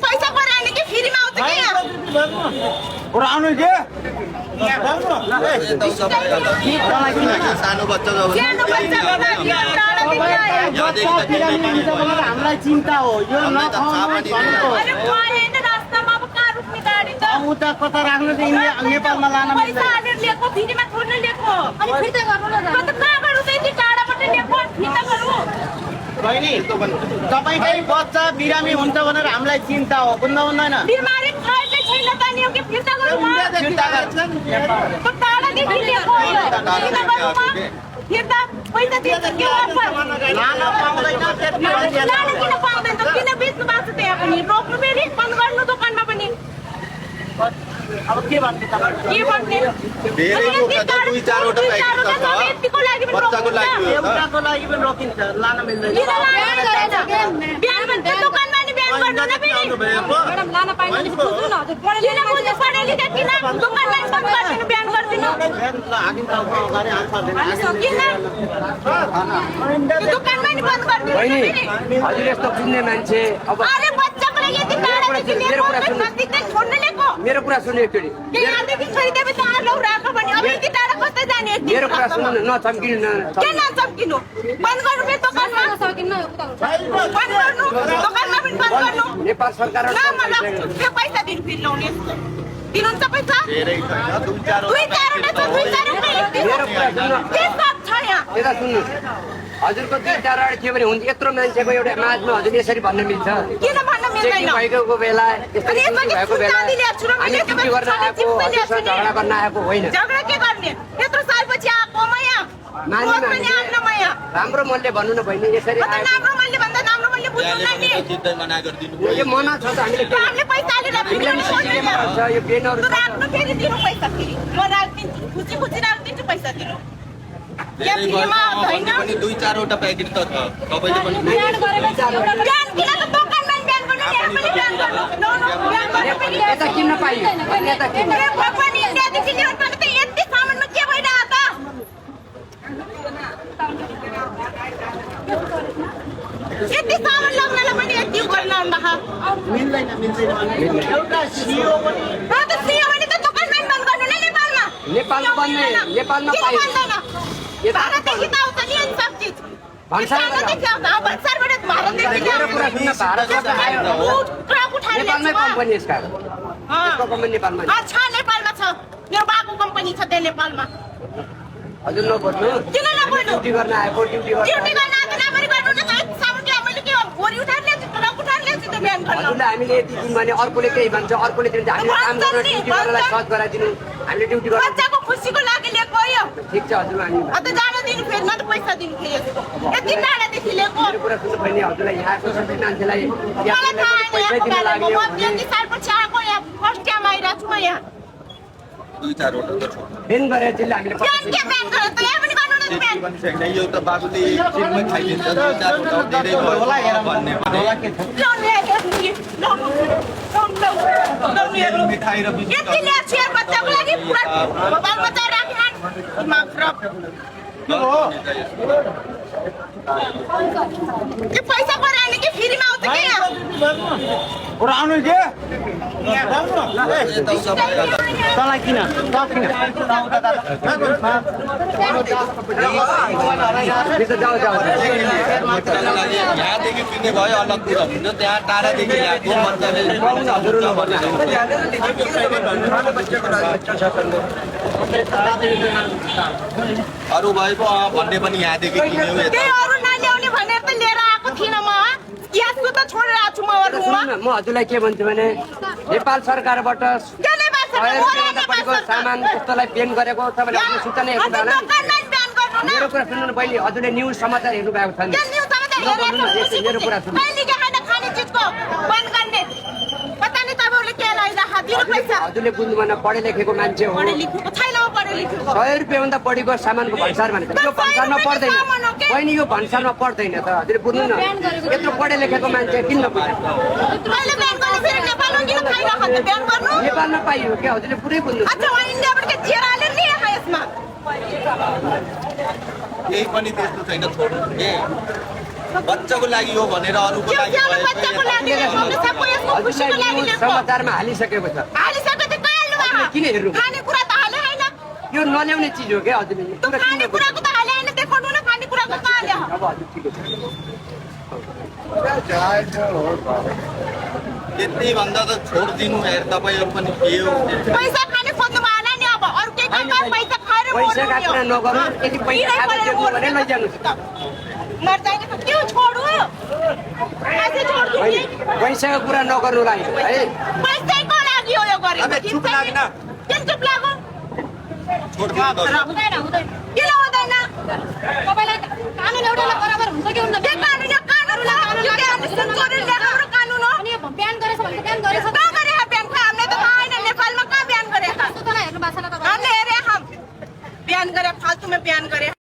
पैसा पराने के फ्री में आउँछ के और आउनु के सानो बच्चा हामीलाई चिन्ता हो यो अरे होइन रास्तामा अब कहाँ रुक्ने गाडी त उता कता राख्नु त नेपालमा लान पैसा हालेर लिएको फ्रीमा थोड्न लिएको अनि फिर्ता गर्नु न त कहाँ गर्नु त यति टाढाबाट लिएको फिर्ता गर्नु बहिनी तपाईकै बच्चा बिरामी हुन्छ भनेर हामीलाई चिन्ता हो बुझ्नु हुँदैन बिमारी खाएकै छैन त नि के फिर्ता गर्नु फिर्ता गर्छन् त टाढादेखि लिएको फिर्ता गर्नु फिर्ता पैसा दिन्छ के वापस लान पाउँदैन त्यति लान किन पाउँदैन त किन बेच्नु भएको छ त्यहाँ पनि रोक्नु फेरि बन्द गर्नु दोकानमा पनि अब के भन्ने तपाईँ के भन्ने धेरै रोक्छ त दुई चारवटा यतिको लागि पनि बच्चाको लागि एउटाको लागि पनि रोकिन्छ लान मिल्दैन किन बिहान भन्दा दोकानमा नि बिहान गर्नु न फेरि मैडम लान पाइँदैन बुझ्नु न हजुर किन बुझ्नु पढे लेखे किन दोकानमा नि बन्द गरिदिनु बिहान गरिदिनु दोकानमा नि बन्द गरिदिनु हजुर यस्तो बुझ्ने मान्छे अब अरे बच्चाको लागि यति टाढादेखि लिएको नजिकै छोड्न लिएको मेरो कुरा सुन्नु एकचोटि यहाँदेखि छोडिदिए त लौ राख्नु भने अब यति टाढा कस्तै जाने मेरो कुरा सुन्नु नचम्किनु के नचम्किनु बन्द गर्नु मेरो दोकानमा बन्द गर्नु दोकानमा पनि बन्द गर्नु नेपाल सरकार त्यो पैसा दिनु फेरि ल्याउने दिनुहुन्छ पैसा धेरै छैन दुई चारवटा दुई चारवटा मेरो कुरा सुन्नु के सब छ यहाँ यता सुन्नु हजुरको दुई चारवटा थियो भने हुन्छ यत्रो मान्छेको एउटा माझमा हजुर यसरी भन्न मिल्छ किन भन्न मिल्दैन भएको बेला अनि यसमा के भएको बेला चाँदी ल्याएको छु र मैले हामी ड्युटी गर्न आएको हजुरसँग झगडा गर्न आएको होइन झगडा के गर्ने यत्रो सालपछि आएको म यहाँ मान्दिनँ पनि आउन म यहाँ राम्रो मनले भन्नु न बहिनी यसरी अन्त राम्रो मैले भन्दा राम्रो मैले बुझ्नु नि चिन्ता मना गरिदिनु यो मना छ त हामीले पैसा हालेर हामीले सिस्टममा छ यो पेनहरु त राख्नु फेरि दिनु पैसा फेरि म राखिदिन्छु खुसी खुसी राखिदिन्छु पैसा दिनु यहाँ फ्रीमा होइन पनि दुई चारवटा प्याकेट त छ तपाईले पनि बिहान गरेपछि एउटा बिहान किन त दोकानमा बिहान गर्नु यहाँ पनि बिहान गर्नु बिहान गर्नु पनि यता किन्न पाइयो यता किन्न ए भगवान इन्डियादेखि ल्याउनु पर्ने त यति सामानमा के भइरहेको त यति सामान लग्नलाई पनि यति गर्न आउँदा मिल्दैन एउटा सिओ पनि त सियो भने त दोकानमा बन्द गर्नु न नेपालमा नेपालमा बन्ने नेपालमा किन पाइयो बन्दैन भारतदेखि त आउँछ नि अनि सब चिज भन्सारबाट भारतदेखि मेरो कुरा सुन्न भारतबाट आयो ट्रक उठाएर नेपालमै कम्पनी यसका यसको कम्पनी नेपालमा छ नेपालमा छ मेरो बाबु कम्पनी छ त्यहाँ नेपालमा हजुर नबोल्नु किन नबोल्नु ड्युटी गर्न आएको ड्युटी ड्युटी गर्न आएको नगरी गर्नु न सामान के मैले के बोरी उठाएर ल्याएको ट्रक उठाएर ल्याएको त बिहान गर्न हजुरले हामीले यति दिउँ भने अर्कोले केही भन्छ अर्कोले दिन्छ हामीले काम गर्न ड्युटी गर्नलाई सहज गराइदिनु हामीले ड्युटी गर्न बच्चाको खुसीको लागि ल्याएको हो यो ठिक छ हजुर हामी अन्त जान दिनु फेरि न त पैसा दिनु फेरि यसको यति टाढादेखि ल्याएको मेरो कुरा सुन्नु बहिनी हजुरलाई यहाँको सबै मान्छेलाई मलाई थाहा पैसै दिन छैन लाग्यो म 20 सालपछि आएको यहाँ फर्स्ट टाइम आइरहेको छु म यहाँ दुई चारवटा त छ बेन गरेर चाहिँ हामीले बिहान के बिहान गरेर त यहाँ पनि गर्नु न बिहान पनि छैन यो त बाबुले चिन्मै खाइदिन्छ दुई चारवटा धेरै भयो भन्ने भने मिठाई र बिस्कुट यति ल्याएको छु यहाँ बच्चाको लागि पुरा बाल बच्चा राख्न दिमाग खराब के पैसा पराउने के फ्रीमा आउँछ के यहाँ और आउनु के यता सबै तँलाई किन जाऊ जाऊ यहाँदेखि किन्ने भयो अलग कुरा हुन्छ त्यहाँ टाढादेखि ल्याएको अरू भएको भन्ने पनि यहाँदेखि किन्यो केही अरू नल्याउने भनेर त लिएर आएको थिइनँ म यसको त छोडेर आएको छु म रुममा म हजुरलाई के भन्छु भने नेपाल सरकारबाट परेको सामान त्यस्तोलाई ब्यान गरेको तपाईँले आफ्नो सूचना हेर्नु होला मेरो कुरा सुन्नु न बहिनी हजुरले न्युज समाचार हेर्नु भएको छ नि मेरो कुरा सुन्नु पता नि तपाईँहरूले के लगाइराख दिनु पैसा हजुरले बुझ्नु भएन पढे लेखेको मान्छे हो पढे लेखेको छैन पढे लेखेको 100 रुपियाँभन्दा बढीको सामानको भन्सार भनेको यो भन्सारमा पर्दैन बहिनी यो भन्सारमा पर्दैन त हजुरले बुझ्नु न यत्रो पढे लेखेको मान्छे किन नबुझ्नु मैले बिहान गर्ने फेरि नेपालमा किन खाइरहेको त बिहान गर्नु नेपालमा पाइयो क्या हजुरले पुरै बुझ्नु अच्छा वहाँ इन्डियाबाट के चियर हालेर नि यहाँ यसमा केही पनि त्यस्तो छैन छोड्नु के बच्चाको लागि हो भनेर अरूको लागि बच्चाको लागि सबै यसको खुसीको लागि लेख्छ समाचारमा हालिसकेको छ हालिसके त कहाँ हाल्नु किन हेर्नु खानेकुरा त हाले हैन यो नल्याउने चिज हो क्या हजुरले त्यो खानेकुराको त हाले हैन देखाउनु न खानेकुराको कहाँ ल्या अब हजुर ठिकै छ त्यति भन्दा त छोडिदिनु हेर तपाईँहरू पनि के हो पैसा खाने खोज्नु भएन नि अब अरु के काम पैसा खाएर पैसा काट्न नगर्नु यदि पैसा खाएर दिनु भने लैजानु मर जाएगा तो क्यों छोड़ू ऐसे छोड़ दूंगी पैसाको कुरा नगर्नुलाई है पैसा को लागि हो यो गरे अबे चुप लाग्न किन चुप लागो छोडिदिनु त हुँदैन हुँदैन किन हुँदैन तपाईलाई कानुन एउटालाई बराबर हुन्छ कि हुँदैन के कानुन यो कानुन यो के हामीले सुन गरेर ल्याएको कानुन हो अनि यो बिहान गरेछ भने बिहान गरेछ कहाँ गरे बिहान खा हामीले त थाहा छैन नेपालमा कहाँ बिहान गरे त्यस्तो त हेर्नु भएको छैन तपाईँ हामीले हेरे हम बिहान गरे फाल्तु में बिहान गरे